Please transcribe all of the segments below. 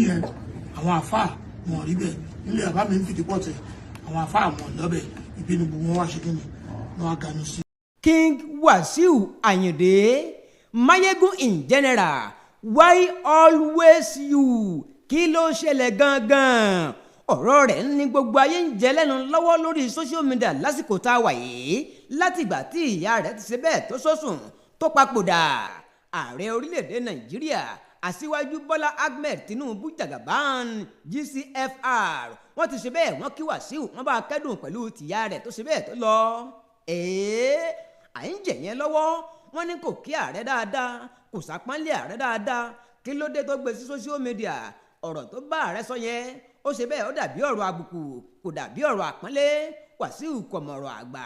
Yẹn àwọn àfáà wọn rí bẹ́ẹ̀ nílé bàbá mi ń fìdí pọ̀ tẹ̀, àwọn àfáà wọn lọ́bẹ̀ ìbínú gbogbo wọn wá ṣe kí ni wọn á ganu sí. King Wasiu Ayinde Mayegun in general, why always you? Kí ló ṣẹlẹ̀ gangan? Ọ̀rọ̀ rẹ̀ ń ní gbogbo ayé ń jẹ lẹ́nu lọ́wọ́ lórí social media lásìkò tá a wà yìí, látìgbà tí ìyá rẹ̀ ti ṣe bẹ́ẹ̀ tó sọ́sùn tó papòdà. Ààrẹ orílẹ̀-èdè Nàìjíríà, Aṣíwájú Bọ́lá Ahmed Tinubu Jagaban GCFR, wọ́n ti ṣe bẹ́ẹ̀, wọ́n kí Wàsíù, wọ́n bá kẹ́dùn pẹ̀lú tìyá rẹ̀ tó ṣe bẹ́ẹ̀ tó lọ. Èé, à ń jẹ̀ yẹn lọ́wọ́. Wọ́n ní kò kí ààrẹ dáadáa, kò sàpọ́nlé ààrẹ dáadáa. Kí ló dé tó gbé sí social media? Ọ̀rọ̀ tó bá ààrẹ sọ yẹn, ó ṣe bẹ́ẹ̀, ó dàbí ọ̀rọ̀ àbùkù, kò dàbí ọ̀rọ̀ àpọ́nlé. Wàsíù kò mọ̀rọ̀ àgbà,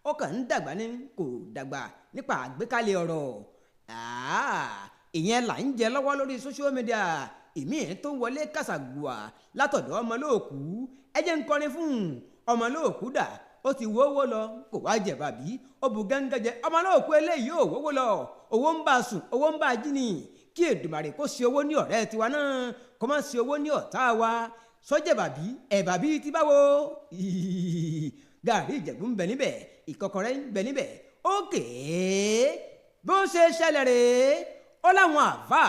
ó kàn ń dàgbà ní kò dàgbà nípa àgbékalẹ̀ ọ̀rọ̀. Ìyẹn là ń jẹ lọ́wọ́ lórí social media. Ìmíì tó wọlé kàṣàgùà látọ̀dọ̀ ọmọlóòkú. Ẹ jẹ́ ń kọrin fún ọmọlóòkú dà. Ó ti wówó lọ, kò wá jẹ bàbí, ó bu gángan jẹ. Ọmọlóòkú eléyìí ò wówó lọ, owó ń bá a sùn, owó ń bá a jí ni. Kí Èdùmàrè kó ṣe owó ní ọ̀rẹ́ tiwa náà, kó má ṣe owó ní ọ̀tá wa. Sọ́jẹ̀ bàbí ẹ̀ bàbí ti báwo? Gàrí Ìjẹ̀bú ń bẹ níbẹ̀, ìkọkọrẹ́ ń bẹ níbẹ̀. Ókè, bó ṣe ṣẹlẹ̀ rèé. Ó láwọn àfà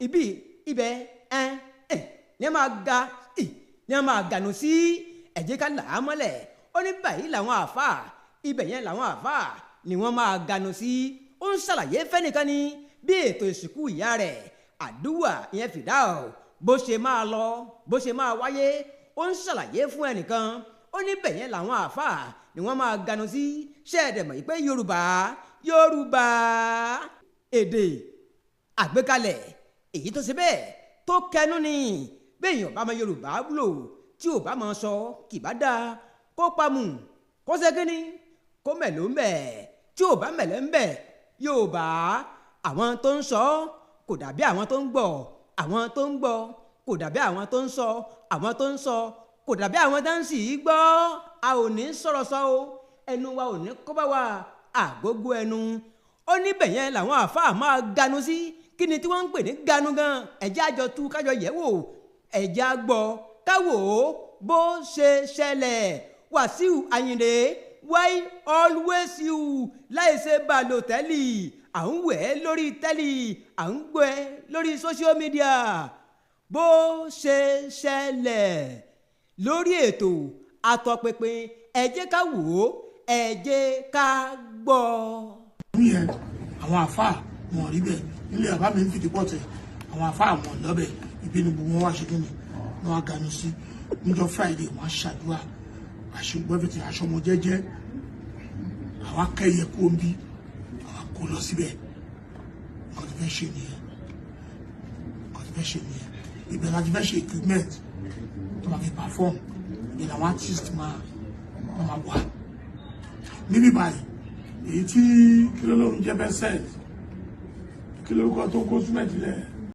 ibi ibẹ̀ ẹ̀ ẹ̀ ní a máa ga ní a máa gànú sí. Ẹ jẹ́ ká là á mọ́lẹ̀. Ó ní báyìí làwọn àfà ibẹ̀ yẹn làwọn àfà ni wọ́n máa gànú sí. Ó ń ṣàlàyé fẹ́nìkan ni bí ètò ìsìnkú ìyá rẹ̀, àdúrà ìyẹn fìdá ọ̀, bó ṣe máa lọ, bó ṣe máa wáyé. Ó ń ṣàlàyé fún ẹnìkan, ó ní bẹ̀yẹn làwọn àáfàá ni wọ́n máa ganu sí. Ṣé ẹ dẹ̀ mọ̀ pé Yorùbá, Yorùbá èdè àgbékalẹ̀ èyí tó ṣe bẹ́ẹ̀ tó kẹnu ni. Béèyàn bá mọ Yorùbá lò, tí ò bá mọ sọ, kì bá dáa kó pamù, kó ṣe kínní, kó mẹ̀ló ń bẹ̀. Tí ò bá mẹ̀lẹ́ ń bẹ̀, Yorùbá àwọn tó ń sọ kò dàbí àwọn tó ń gbọ́, àwọn tó ń gbọ́ kò dàbí àwọn tó ń sọ, àwọn tó ń sọ kò dàbí àwọn tó ń sì í gbọ́. A ò ní sọ̀rọ̀ sọ o, ẹnu wa ò ní kó bá wa àgógó ẹnu. Ó níbẹ̀ yẹn làwọn àáfàá máa ganu sí. Kí ni tí wọ́n ń pè ní ganu gan? Ẹ̀jẹ̀ àjọ tú kájọ yẹ̀ wò, ẹ̀jẹ̀ àgbọ̀ káwò ó bó ṣe ṣẹlẹ̀. Wàsíù Àyìndé, why always you? Láì ṣe Bàlòtẹ́lì, à ń wẹ̀ ẹ́ lórí tẹ́lì, à ń gbọ́ ẹ lórí social media. Bó ṣe ṣẹlẹ̀ lórí ètò àtọpinpin, ẹ jẹ́ ká wò ó, ẹ jẹ́ ká gbọ́. Yẹn àwọn àfáà wọn rí bẹ́ẹ̀ nílé bàbá mi ń fìdí pọ̀ tẹ̀, àwọn àfáà wọn lọ́bẹ̀ ìbínú gbogbo wọn wá ṣe kí ni wọn á ganu sí. Níjọ́ Friday, wọn á ṣàdúrà, àṣùgbọ́n fi ti aṣọ ọmọ jẹ́jẹ́, àwọn akẹ́yẹ kó ń bí, àwọn kó lọ síbẹ̀. Nǹkan tó fẹ́ ṣe nìyẹn, nǹkan tó fẹ́ ṣe nìyẹn. Ibẹ̀ láti fẹ́ ṣe equipment tó máa fi perform. Ibẹ̀ làwọn artist máa wà níbí báyìí. Èyí tí kí ló lóun jẹ́ Vincent, kí lórúkọ tó kó cement lẹ̀.